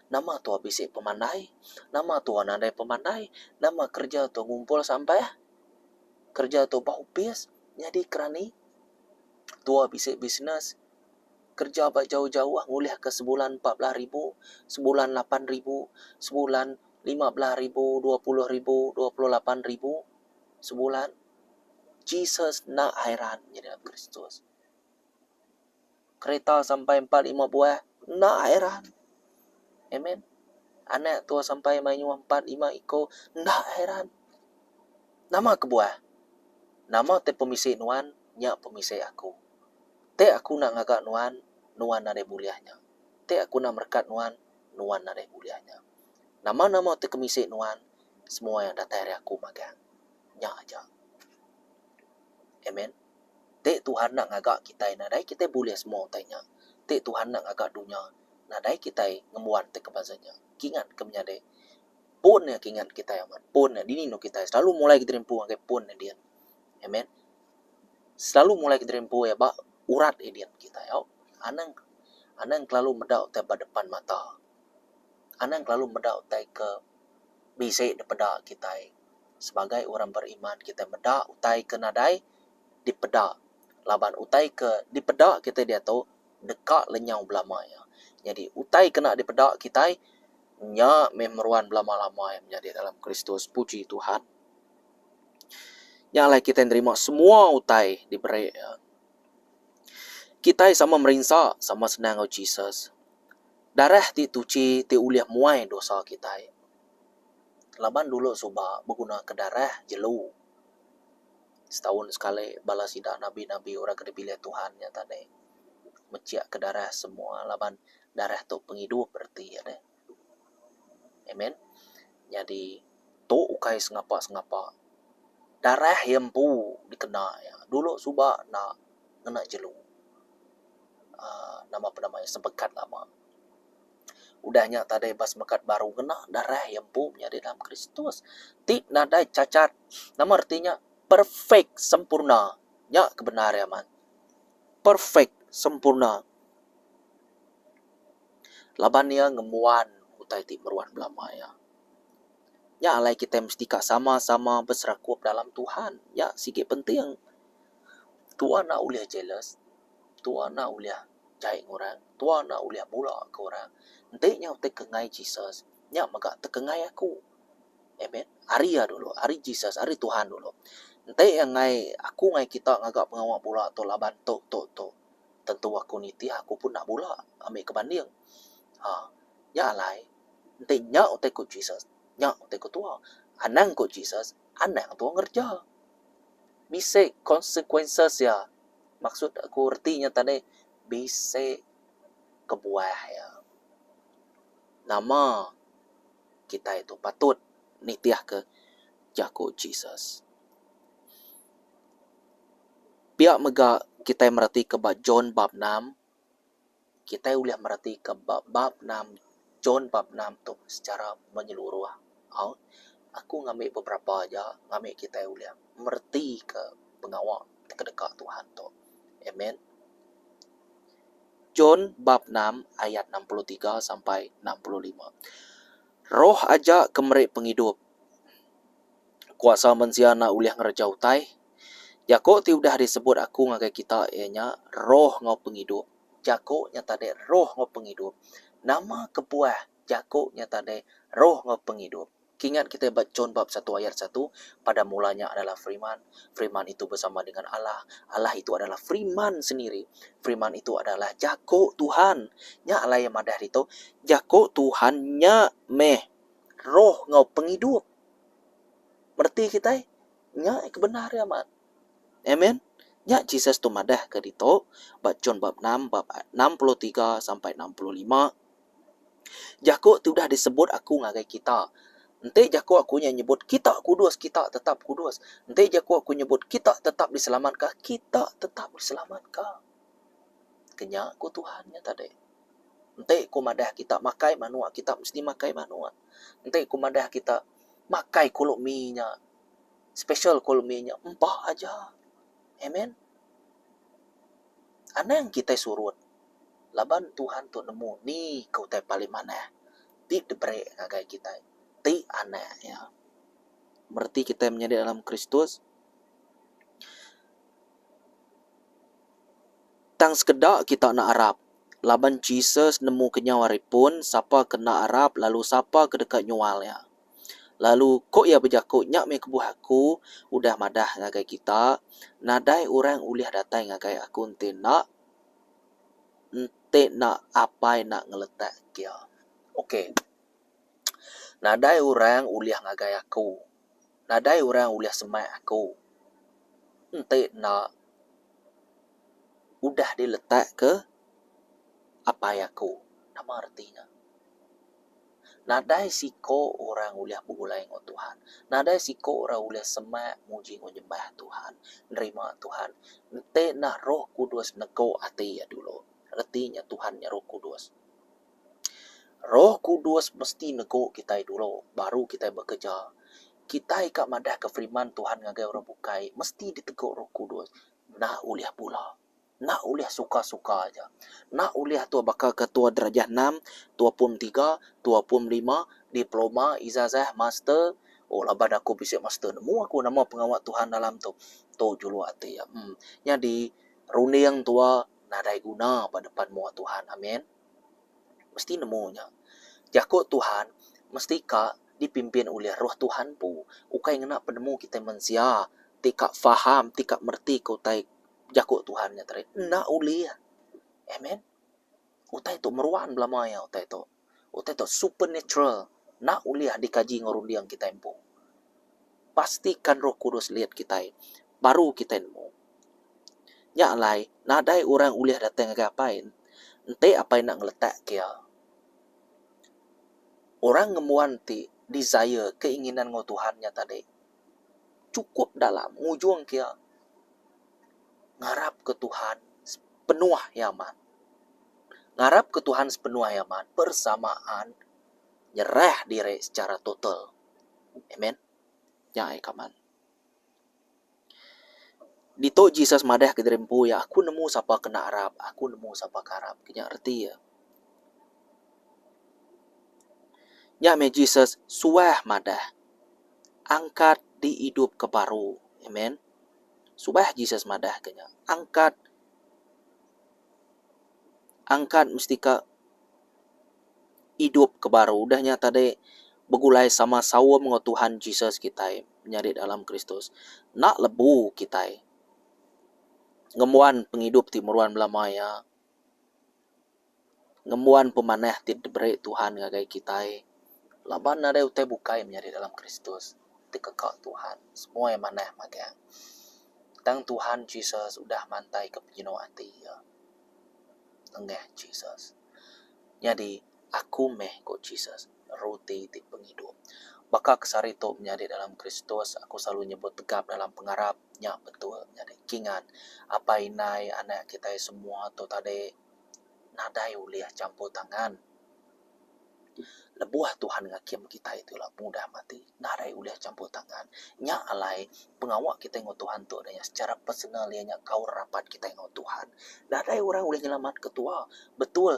nama tua bisi pemandai, nama tua nadai pemandai, nama kereja tu ngumpul sampah, kereja tu ba opis nyadi kerani, tua bisi bisnes, kereja ba jauh-jauh ngulihka sebulan 14 ribu, sebulan lapan ribu, sebulan 15 ribu, 20 ribu, 28 ribu sebulan. Jesus enda hairan nyadi dalam Kristus. Kereta sampai empat lima buah enda hairan. Amen. Anak tua sampai mayuh empat lima iko enda hairan. Nama kebuah? Nama ti pemisi nuan nya pemisi aku. Ti aku enda ngaga nuan, nuan nadai bulih nya. Ti aku enda merekat nuan, nuan nadai bulih nya. Nama-nama ti kemisi nuan semua iya datai ari aku magang. Nya aja. Amen. Ti Tuhan enda ngaga kitai nadai kitai bulih semua utai nya. Ti Tuhan enda ngaga dunya nadai kitai ngembuan ti ke bansa nya. Kingat ke menyadi pun iya kingat kitai amat. Pun iya dini enu kitai selalu mulai kediri empu ngagai pun iya din. Amen. Selalu mulai kediri empu iya ba urat iya din kitai au. Anang anang kelalu meda utai ba depan mata. Anang kelalu meda utai ke bisi dipeda kitai. Sebagai orang beriman kitai meda utai ke nadai dipeda laban utai ke dipeda kitai diatu deka lenyau belama iya. Nyadi utai ke enda dipeda kitai nya meh meruan belama-lama iya menyadi dalam Kristus. Puji Tuhan. Nya alai kitai nerima semua utai diberi iya. Kitai sama merinsa sama senang enggau Jesus. Darah ti tuchi ti ulih muai dosa kitai. Laban dulu suba begunaka darah jelu. Setaun sekali bala sida nabi-nabi orang ke dipilih Tuhan nya tadi mechikka darah semua laban darah tu pengidup reti iya deh. Amen. Nyadi tu ukai sengapa-sengapa. Darah iya empu dikena iya. Dulu suba enda ngena jelu. Aaa nama penama iya sempekat lama. Udah nya tadai ba semekat baru ngena darah iya empu menyadi dalam Kristus ti nadai cacat. Nama reti nya? Perfect, sempurna. Nya ke bendar iya amat. Perfect, sempurna. Laban iya ngembuan utai ti meruan belama iya. Nya alai kitai mesti ka sama-sama beserakup dalam Tuhan. Nya sigi penting. Tua enda ulih jealous. Tua enda ulih jai enggau orang. Tua enda ulih bula ke orang. Enti nya utai ke enggai Jesus, nya mega tekengai aku. Amen. Ari iya dulu, ari Jesus, ari Tuhan dulu. Enti iya enggai aku enggai kita ngaga pengawa bula tu laban tu tu tu. Tentu aku nitih aku pun enda bula ambi ke banding. Ha nya alai enti nya utai ku Jesus, nya utai ku tua. Anang ku Jesus, anang tua ngereja. Bisi consequences iya. Maksud aku reti nya tadi bisi kebuah iya. Nama kitai tu patut nitihka jaku Jesus. Pia mega kitai meretika ba John bab enam, kitai ulih meretika ba bab enam John bab enam tu secara menyeluruh. Au aku ngambi beberapa aja ngambi kitai ulih meretika pengawa ti kedeka Tuhan tu. Amen. John bab enam ayat 63 sampai 65. Roh aja ke meri pengidup. Kuasa mensia enda ulih ngereja utai. Jaku ti udah disebut aku ngagai kita iya nya roh enggau pengidup. Jaku nya tadi roh enggau pengidup. Nama kebuah jaku nya tadi roh enggau pengidup? Kingat kitai ba John bab satu ayat satu, pada mulanya adalah Firman, Firman itu bersama dengan Allah, Allah itu adalah Firman sendiri. Firman itu adalah jaku Tuhan. Nya alai iya madah ditu, jaku Tuhan nya meh roh enggau pengidup. Mereti kitai? Nya ke bendar iya amat. Amen. Nya Jesus tu madah ke ditu ba John bab enam bab 63 sampai 65. Jaku ti udah disebut aku ngagai kita. Enti jaku aku nya nyebut kita kudus, kita tetap kudus. Enti jaku aku nyebut kita tetap diselamatka, kita tetap diselamatka. Kenya ku Tuhan nya tadi. Enti ku madah kita makai manuk, kita mesti makai manuk. Enti ku madah kita makai kulu mi nya, special kulu mi nya, empa aja. Amen. Anang kitai surut laban Tuhan tu nemu ni ke utai paling manah ti diberi ngagai kitai ti anak iya. Mereti kitai menyadi dalam Kristus. Tang sekeda kita enda arap laban Jesus nemu kenyau ari pun sapa ke enda arap lalu sapa ke deka nyual iya. Lalu ku iya bejaku, Nya meh kebuah aku udah madah ngagai kita, nadai orang ulih datai ngagai aku enti enda enti enda Apai enda ngeletak iya. Ok. Nadai orang ulih ngagai aku. Nadai orang ulih semak aku enti enda udah diletakka Apai aku. Nama reti nya? Nadai siko orang ulih begulai enggau Tuhan. Nadai siko orang ulih semak muji enggau nyembah Tuhan, nerima Tuhan enti enda Roh Kudus nego ati iya dulu. Reti nya Tuhan nya Roh Kudus. Roh Kudus mesti nego kitai dulu baru kitai bekereja. Kitai ka madahka firman Tuhan ngagai orang bukai mesti ditego Roh Kudus enda ulih bula. Enda ulih suka-suka aja. Enda ulih tua baka ke tua darjah enam, tua pom tiga, tua pom lima, diploma, ijazah, master. Oh laban aku bisi master nemu aku nama pengawa Tuhan dalam tu. Tu juluk ati iya. Em nyadi runding tua nadai guna ba depan mua Tuhan. Amen. Mesti nemu nya. Jaku Tuhan mesti ka dipimpin ulih Roh Tuhan empu ukai ngena penemu kitai mensia ti ka faham ti ka mereti ke utai Jaku Tuhan nya tadi enda ulih. Amen. Utai tu meruan belama iya utai tu. Utai tu supernatural enda ulih dikaji enggau runding kitai empu. Pastikan Roh Kudus lead kitai baru kitai nemu. Nya alai nadai orang ulih datai ngagai Apai enti Apai enda ngeletak ke iya. Orang ngembuan ti desire keinginan enggau Tuhan nya tadi chukup dalam ngujung ke iya. Ngarapka Tuhan sepenuh iya amat. Ngarapka Tuhan sepenuh iya amat bersamaan nyerah diri secara total. Amen. Nya ai kaban. Ditu Jesus madah ke diri empu iya aku nemu sapa ke enda arap, aku nemu sapa ke arap. Nya reti iya. Nya meh Jesus suah madah angkat diidupka baru. Amen. Subah Jesus madah ke nya, angkat angkat mesti ka idup ke baru. Udah nya tadi begulai sama saum enggau Tuhan Jesus kitai menyadi dalam Kristus. Enda lebu kitai ngembuan pengidup ti meruan belama iya. Ngembuan pemanah ti diberi Tuhan ngagai kitai laban nadai utai bukai menyadi dalam Kristus ti keka Tuhan semua iya manah magang. Tang Tuhan Jesus udah mantaika penyinu ati iya nengah Jesus. Nyadi aku meh ku Jesus ruti ti pengidup. Baka ke sehari tu menyadi dalam Kristus aku selalu nyebut tegap dalam pengarap nya betul nyadi kingat apai indai anak kitai semua tu tadi. Nadai ulih champur tangan. Lebuh Tuhan ngakim kitai tu ila mudah mati nadai ulih champur tangan. Nya alai pengawa kitai enggau Tuhan tu nya secara personal iya nya kaul rapat kitai enggau Tuhan. Nadai orang ulih nyelamatka tua. Betul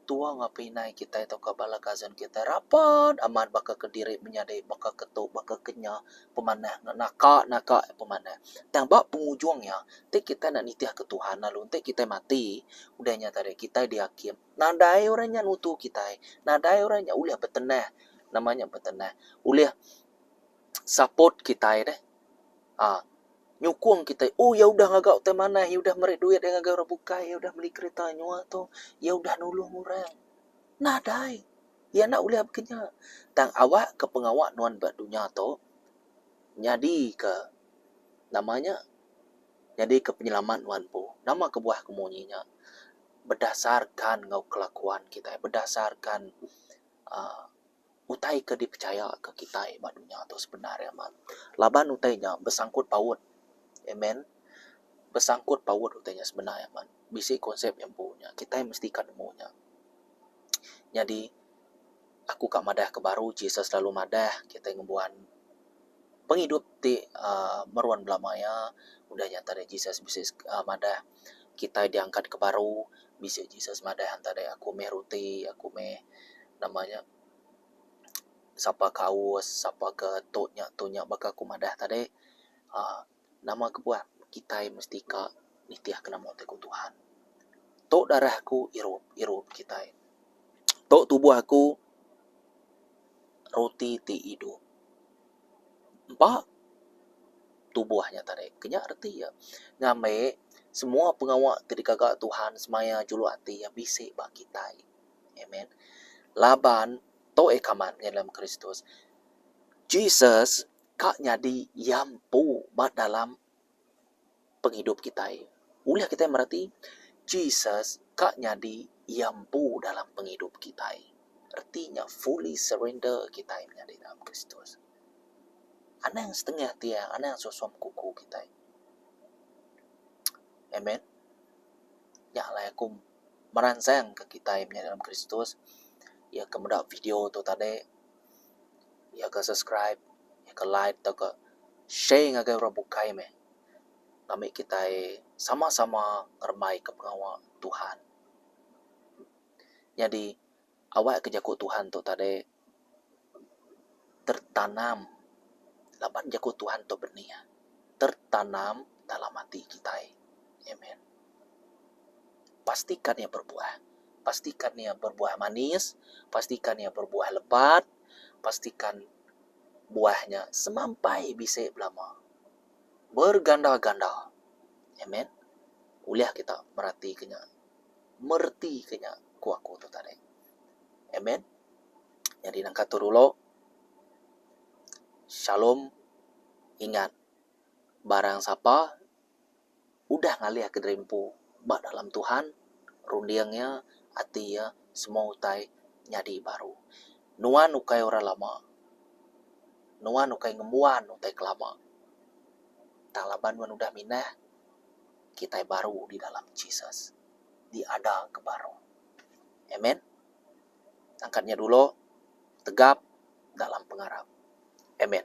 tua enggau pinai kitai tauka bala cousin kitai rapat amat baka ke diri menyadi baka ke tu baka ke nya pemanah naka naka pemanah. Tang ba pengujung iya ti kitai enda nitihka Tuhan lalu enti kitai mati udah nya tadi kitai diakim nadai orang nya nutu kitai nadai orang nya ulih betenah nama nya betenah ulih support kitai deh aaa. Nyukung kitai, oh iya udah ngaga utai manah, iya udah meri duit iya ngagai orang bukai, iya udah meli kerita nyua tu, iya udah nulung orang. Nadai. Iya enda ulih baka nya. Tang awak ke pengawa nuan ba dunya tu nyadika nama nya nyadika penyelamat nuan empu. Nama kebuah ke munyi nya? Berdasarkan enggau kelakuan kitai, berdasarkan uhh Utai ke dipechaya ke kitai ba dunya tu sebenar iya amat. Laban utai nya besangkut paut. Amen. Besangkut paut utai nya sebenar iya amat. Bisi konsep iya empu nya. Kitai mesti ka nemu nya. Nyadi aku ka madah ke baru Jesus lalu madah kitai ngembuan pengidup ti uhh meruan belama iya. Udah nya tadi Jesus bisi uhh madah. Kitai diangkat ke baru bisi Jesus madah enta deh aku meh ruti aku meh nama nya sapa ke aus sapa ke tu nya tu nya baka ku madah tadi uhh nama kebuah kitai mesti ka nitih ke nama utai ku Tuhan. Tu darah aku irup irup kitai. Tu tubuh aku ruti ti idup. Empa tubuh nya tadi. Ke nya reti iya ngambi semua pengawa ti digaga Tuhan semaya juluk ati iya bisi ba kitai. Amen. Laban tu eh kaman nya dalam Kristus. Jesus ka nyadi iya empu ba dalam pengidup kitai. Ulih kitai mereti Jesus ka nyadi iya empu dalam pengidup kitai. Reti nya fully surrender kitai menyadi dalam Kristus. Anang setengah tiang, anang suam-suam kuku kitai. Amen. Nya alai aku meransang ke kitai menyadi dalam Kristus iya ke meda video tu tadi iya ke subscribe, iya ke like tauka share ngagai orang bukai meh. Ngambi kitai sama-sama ngerembai ke pengawa Tuhan. Nyadi awak ke jaku Tuhan tu tadi tertanam laban jaku Tuhan tu benih tertanam dalam ati kitai. Amen. Pastikan iya berbuah. Pastikan iya berbuah manis, pastikan iya berbuah lebat, pastikan buah nya semampai bisi belama. Berganda-ganda. Amen. Ulih kita merati ke nya. Mereti ke nya ku aku tu tadi. Amen. Nyadi nangka tu dulu. Shalom. Ingat barang sapa udah ngalih ke diri empu ba dalam Tuhan, runding iya, ati iya, semua utai nyadi baru. Nuan ukai orang lama. Nuan ukai ngembuan utai ke lama. Tang laban nuan udah mindah, kitai baru di dalam Jesus. Diada ke baru. Amen. Angkat nya dulu, tegap dalam pengarap. Amen.